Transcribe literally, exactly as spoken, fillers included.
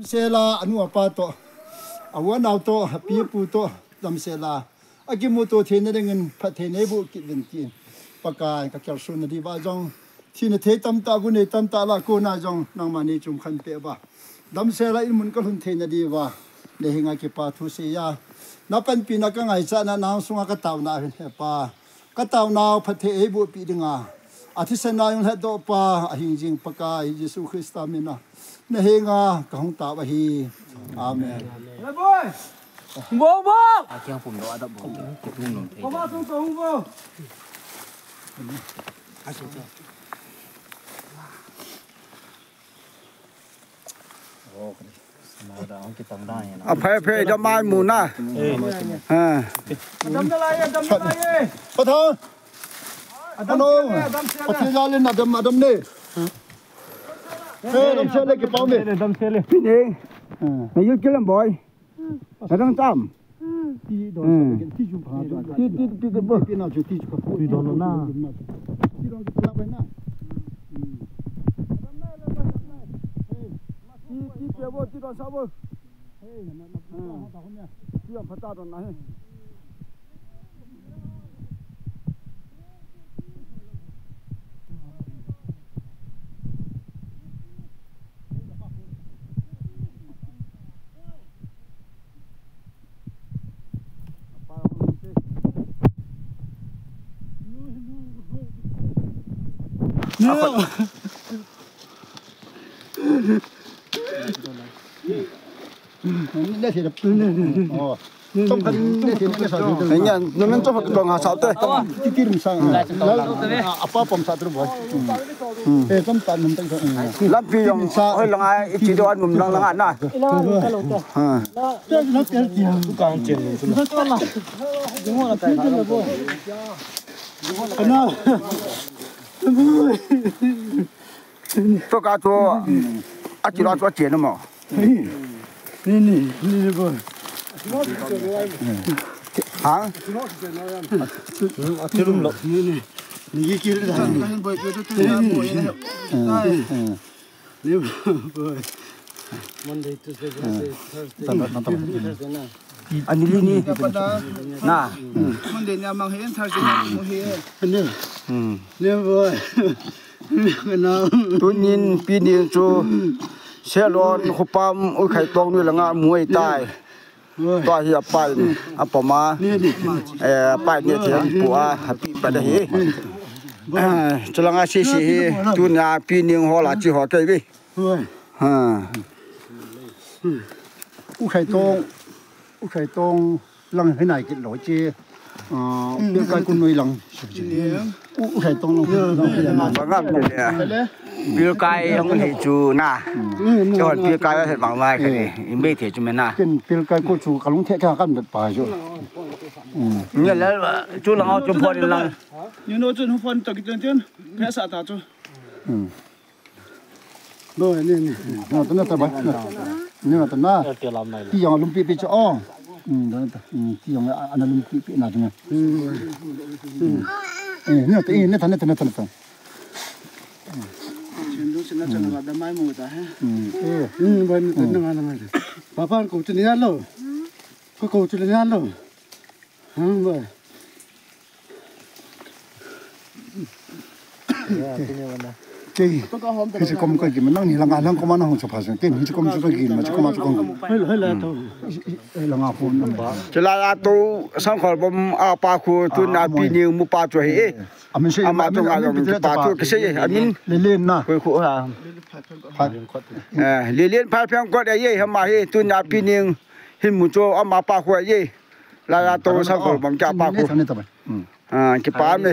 Sela anu apa to, awa nau to, api apu to, damsela. Akimuto theina dingin phattheina eiboh kit uvin tin, Pakai kakalsonna diuva jong, thina thei tamtah, gu nei tamtah lah a kona jong nangman neichung khanpeh uva, damsela in mun kalhun theina diuva nahenga kipa thu seiya, napanpina kangaichatna nang sunga kataona hin hepa, kataonau phatthei eibohpeh dinga, athisan a jong lhatdohpa, ahingjing Pakai Jesu Christa mina nahenga kahung tao ahi. Amen. Bo, bo! Akiang pum doh, adap bo. Kitum nom thei. Bo, bo, tung, tung, bo. Aphai, phai, damai muna. Ha. Adam dalai, adam dalai. Pathan. Ano? Pathan dalai, adam, adam ne. Eh, damsele kipau me. Damsele. Pine. Nayil kilam boy. Nadang tam. Ti don sa, ti ju pha. Ti, ti, ti, ti, bo. Ti na ju, ti ju ka. Ti don na. Ti don ki pala bai na. Ti, ti pe bo, ti don sa bo. Ti don pha ta don na he. Lampi jong hoilang a iche doh a nom lang na. Toka chu, ache doh chu ache na mo. Ni, ni, ni, ni, bo. Ha? Ni, ni. Ni, ni. Ni, bo. Monday, Tuesday, Wednesday, Thursday. Ani li ni. Na. Monday ni amang hin, Thursday ni amang hin. Ni, bo. Tunin Pi Neng chu Selon khopam Ukhaitong noi langa amu ahitai. Tua hi apai ni, apama. Eh, apai ni thei pu a, api pa da hi. Eh, chulanga sisi hi, tunia Pi Neng ho la chi ho kei ve. Ha. Ukhaitong, Ukhaitong lang hinai kit lou chi. Ah, Pilkai khu noi lang. U, Ukhaitong lang. Pilkai hung hi chu na. Chon Pilkai he bang mai kani. Imbe the chu mena. Ken Pilkai khu chu kalung the kha kan bet pa chu. Ni la chu lang chu phone lang. Ni no chu phone to kiton tin. Phe sa ta chu. Bo, ni, ni. Na, ta na, ta ba. Ni na, ta na. Ti jong lumpi pi chu o. Hmm, ta na, ta. Hmm, ti jong ana lumpi pi na chu na. Hmm. Eh, ni ta, eh, ni ta, ni ta, ni ta, ni ta. Chen du chen na chen na da mai mo ta he. Hmm. Eh. Hmm, bo, ni ta na, na, na. Papa ko chu ni lo. Ko ko chu ni lo. Hang ba. Kei, hiche kom ka gim, nang ni langa lang kom a nahung chu pha jeng. Kei hiche kom chu ka gim, hiche kom a chu ka gim. Hoi, hoi la to. Langa phone number. Chulai a to Sangkholbom apa khu tunia Pi Neng mu pa chu ahi e. Amin sei, ama to nga jong pa chu kisei e, amin. Lelen na. Koi khu ha. Eh, Lelen Phaipheng kot ahi e, ama hi tunia Pi Neng hin mu chu ama pa khu ahi e. Laiya to Sangkholbom kya pa khu. Ah, kipa me.